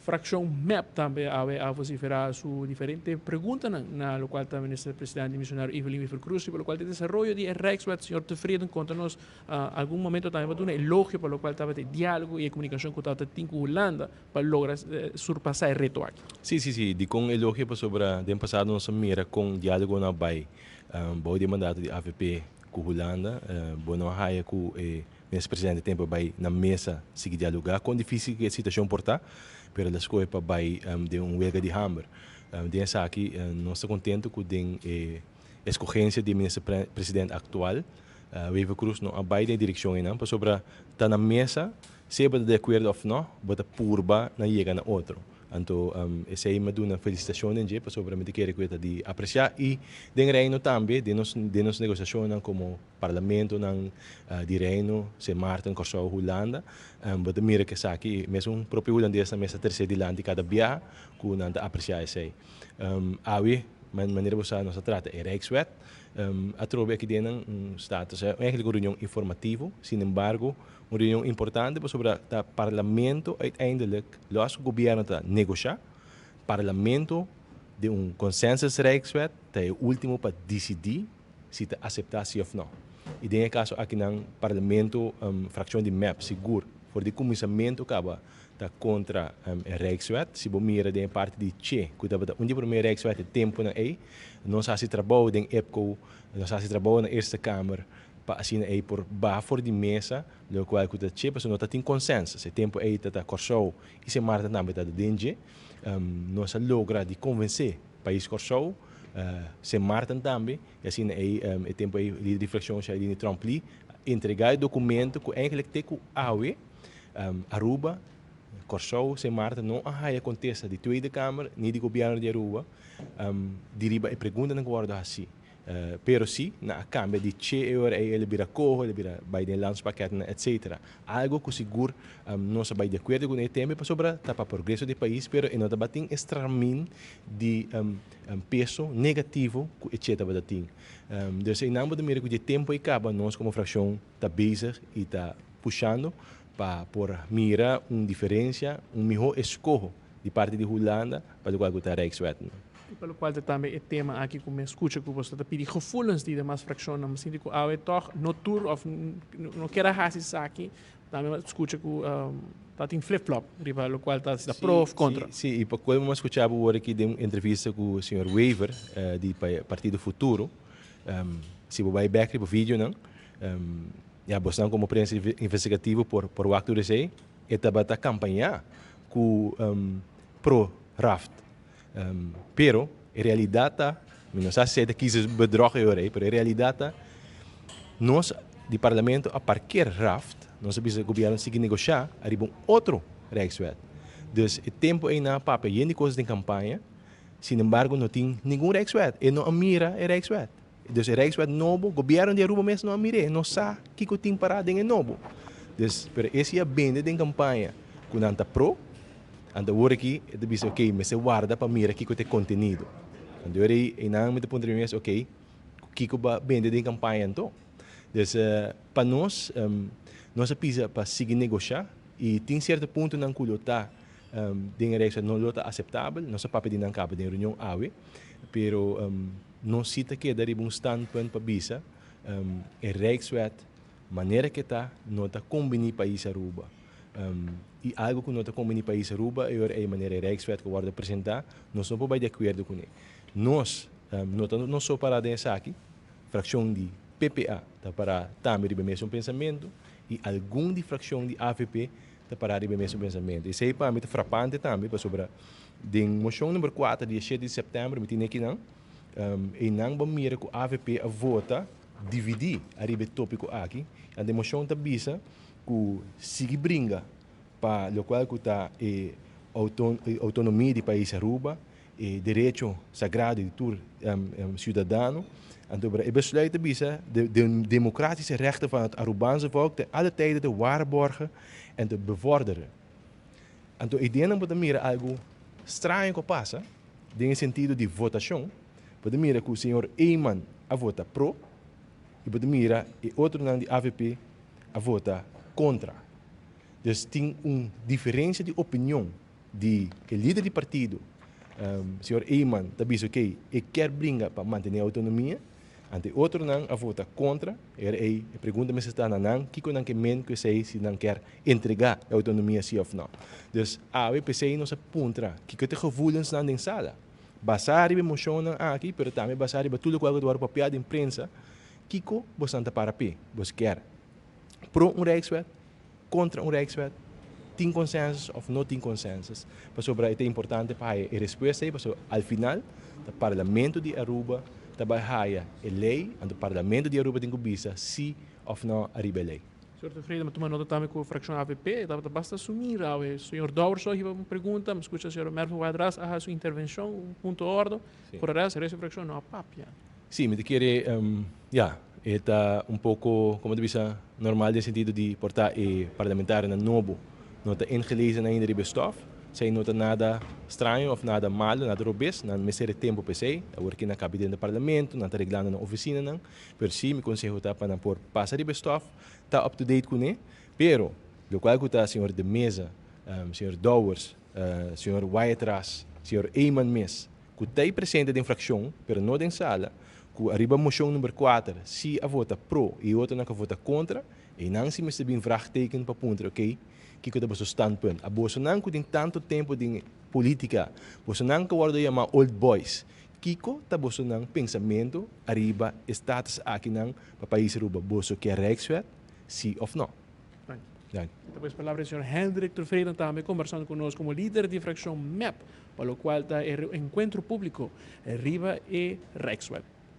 Fraccion MEP tambe awe a vocifera su diferente preguntanan na locual ta Minister Presidente Dimisionario Evelyn Wever-Croes riba locual ta e desaroyo di e Rijkswet. Señor Tevreden conta nos algun momento tambe pa duna elogio pa locual tabata e dialogo y e comunicacion cu tabata tin cu Hulanda pa logra surpasa e reto aki. Si, si, si. Dicon elogio? Pasobra den pasado nos a mira con dialogonan a bay bou di e mandato di avp cu Hulanda. Bo no a haya cu e Minister Presidente tempo a bay na mesa sigui dialoga. Con dificil cu e situacion por ta, pero el a scoge pa bay den un welga di hamber. Den esaki nos ta contento cu den e escogencia di e Minister President actual, Wever Croes no a bay den e direccion eynan, pasobra ta na mesa, sea bo ta di acuerdo of no, bo ta purba na yega na otro. Anto esey mi a duna felicitacion den dje pasobra mi ta kere cu e ta di aprecia y den Reino tambe den nos den nos negociacionnan como Parlamentonan di Reino, Sint Maarten, Kòrsou, Hulanda, bo ta mira ku esaki mesun propio hulandesnan mes ta trese dilanti kada biaha ku nan ta apresiá esei. Awe, manera bo sa, nos a trata e Rijkswet. Atrobe aki den nan un status, eigenlijk un reunion informativo, sin embargo un reunion importante pasobra ta Parlamento uiteindelijk, los ku gobièrnu ta negoshá, Parlamento den un consensus Rijkswet ta e último pa disidí si ta aseptá si òf nò. I den e kaso akinan Parlamento, frakshon di mep sigur for di kuminsamentu kaba ta kontra e Rijkswet. Si bo mira den e parti di Che ku tabata un di e promé Rijkswet e tempunan ei, nos hasi trabou den EPCO, nos hasi trabou na Eerste Kamer pa asina ei por baha for di mesa lokual ku ta Che pasobra no ta tin konsensus. E tempu ei ta ta Kòrsou i Sint Maarten tambe ta den dje. Nos a logra di konvensé pais Kòrsou, Sint Maarten tambe, i asina ei e tempu ei lider di frakshon Shailene Tromp-Lee a entregá e dokumento ku eigenlijk te ku awe Aruba, Kòrsou, Sint Maarten no a haya kontesta di Tweede Kamer ni di gobièrnu di Aruba di riba e preguntanan ku wòrdu hasí. Pero si, nan a kambia di che e ora ei el a bira koho, el a bira bai den landspakketten etcetera. Algo ku sigur nos a bai di akuerdo kuné tembe pasobra ta pa progreso di pais pero e no tabatin e stramin di peso negativo ku e che tabata tin. Dus einan bo ta mira ku dje tempu ei kaba nos komo frakshon ta bezig i ta pushando pa por mira un diferensia, un mihó eskoho di parti di Hulanda pa lokual ku ta Rijkswet. I pa lokual ta tambe e tema aki ku mi a skucha ku boso ta pidi gevoelens di demas frakshonnan. Mi sinti ku awe tòg no tur òf no kier a hasi esaki. Tambe mi a skucha ku ta tin flip flop riba lokual ta si ta pro òf kontra. Si, i pa kolmo mi a skucha bo wor aki den un entrevista ku señor Wever di Partido Futuro. Si bo bai bèk riba videonan, ya bosnan komo prensa investigativo por por wak tur esei. E tabata kampañá ku pro raft. Pero e realidat ta, mi no sa si esei ta kiesbedrog e ora ei, pero e realidat ta nos di parlamento a parker raft, nos a bisa gobierno sigui negoshá ariba un otro Rijkswet. Dus e tempu ei nan a papia yen di kos den kampaña, sin embargo no tin ningun Rijkswet. E no a mira e Rijkswet. Dus e Rijkswet nobo, gobierno di Aruba mes no a mir'é, no sa kiko tin pará den e nobo. Dus, pero e si a bende den kampaña ku nan ta pro, anto awor aki e ta bisa ok, mester warda pa mira kiko ta e kontenido. Anto awor ei einan mi ta puntra mi mes, ok, kiko bo a bende den kampaña anto? Dus, pa nos, nos a pisa pa sigui negoshá i tin sierto puntonan ku lo ta den e Rijkswet no lo ta aseptabel, nos a papia di nan kaba den reunion awe, pero Nos si ta keda riba un standpunt pa bisa e Rijkswet manera ke ta no ta kombini pais Aruba. I algo ku no ta kombini pais Aruba e ora ei manera e Rijkswet ku wòrdu presentá nos no por bai di akuerdo kuné. Nos no ta nos so pará den esaki, frakshon di PPA ta pará tambe riba e mesun pensamentu i algun di frakshon di avp ta pará riba e mesun pensamentu. Esei pa mi ta frapante tambe pasobra Den moshon number kuater di e shete di sèptèmber mi tin ekinan, einan bo mira ku avp a vota dividí ariba e tópiko aki. Anto e moshon ta bisa ku sigui bringa pa lokual ku ta e outonomia di pais Aruba, e derecho sagrado di tur siudadano. Anto e besluit ta bisa de democratische rechten van het Arubaanse volk ten alle tijde te waarborgen en te bevorderen. Anto e dianan bo ta mira algu straño ku a pasa den e sentido di votashon. Bo ta mira ku señor Eman a vota pro i bo ta mira e otronan di avp a vota kontra. Dus tin un diferensia di opinion. di e lider di partido, señor Eman, ta bisa ok, e kier bringa pa mantene autonomia, ante otronan a vota contra, era ey e pregunta mester ta na nan, kico nan ke men cu esey si nan kier entrega e autonomia si of no. Dus awe p'esey nos a puntra kico ta e gevoelensnan den sala, basa riba e mocionnan aki, pero tambe basa riba tur locual cu ta worde papia den prensa, kico bosnan ta para p'e, bos kier pro un Rijkswet, contra un Rijkswet, tin consensus of no tin consensus, pasobra e ta importante pa haya e respuesta ei, pasobra al final ta Parlamento di Aruba ta bai haya e ley, anto Parlamento di Aruba tin cu bisa si of no ariba e ley. Señor Tevreden, mi tuma nota tambe cu fraccion avp tabata basta sumir awe. Señor Dowers a hiba un pregunta, mi scucha señor Mervin Wyatt-Ras a haci un intervencion, un punto ordo. Por e resto, e resto di fraccion no a papia. Sí, mi ta kere, ya, e ta un poko, komo ta bisa, normal den sentido di por ta e parlamentarionan nobo no ta ingelezen ainda riba e stof. Esei no ta nada straño òf nada malo, nada robes. Nan mester e tempu pa esei. Awor ke nan kabi den parlamento, nan ta reglando nan ofisinanan. Pero sí, mi konseho ta pa nan por pasa riba e stof, ta up to date kuné. Pero, lokual ku ta señor De Meza, señor Dowers, señor Wyatt-Ras, señor Eman mes, ku ta ei presente den frakshon, pero no den sala, ku ariba moshon number kuater si a vota pro i e otronan ku a vota kontra, einan si mester bin vraagteken pa puntra, okey, kiko ta boso standpunt? A bosonan ku tin tantu tempu den politika, bosonan ku a wòrdu yamá old boys, kiko ta bosonan pensamentu ariba e status akinan pa pais Aruba? Boso ke Rijkswet, si òf no? Danki. Ta pues palabra di señor Hendrik Tevreden tambe kombersando ku nos komo lider di frakshon mep pa lokual ta e enkuentro públiko riba e Rijkswet.